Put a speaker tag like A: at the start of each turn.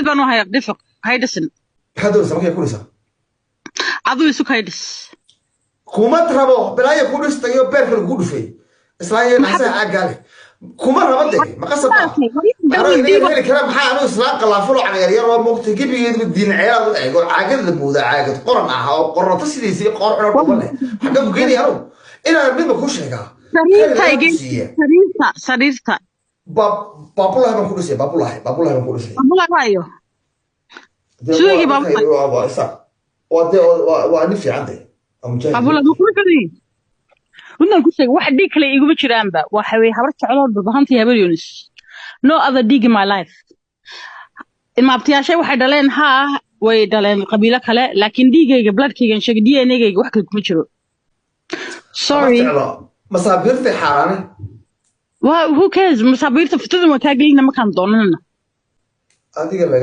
A: Baan u hayaa dhifiq, hay dhisin.
B: Maxaa doonaysaa markay ku dhisaa?
A: Aduu isu kay dhis.
B: Kuma rabo. Balaayo ku dhistayo, beerka lagu dhufay islaan naasaha caaggaa leh. Kuma rabo de, ma qasab ah? Anoo inaga heli kara, maxaa anuu islaan qalaafalo cagaryar oo moogtay gebigeeduba diin ceelaad u eego, caagad la moodaa caagad qoran ah oo qorato sidiisii qoor cuno dhuban leh, xagga ku keenaya anugu inaan midba kuu sheegaa?
A: Sariirta.
B: Khayr
A: Igey.
B: ku siiya.
A: Sariirta, sariirta.
B: Baabulahi baan ku dhisay, baabulahi, baabulahi baan ku dhisay.
A: Babula waayo.
B: Dee
A: Suugii.
B: waa
A: Baabulahi.
B: waa waa dee waa nin fiican de, waa mujaahid.
A: Babula ma kula badan. Runtaan ku sheegay, wax dhiig kale iguma jiraanba. Waxa weeye habar jecloo, Dhulbahantii, Habar Yunis. No other dhiig in my life. Ilmaabtiyaashay waxay dhaleen, haa, way dhaleen qabiilo kale, laakiin dhiigayga, bloodkaygan sheegay, DNA-gayga wax kale kuma jiro. Sorry.
B: Jeclo masaabiirtay xaaraane.
A: Waa who cares? Masaabiirta fitada waa kaa gelina markaan doonana.
B: Adiga laga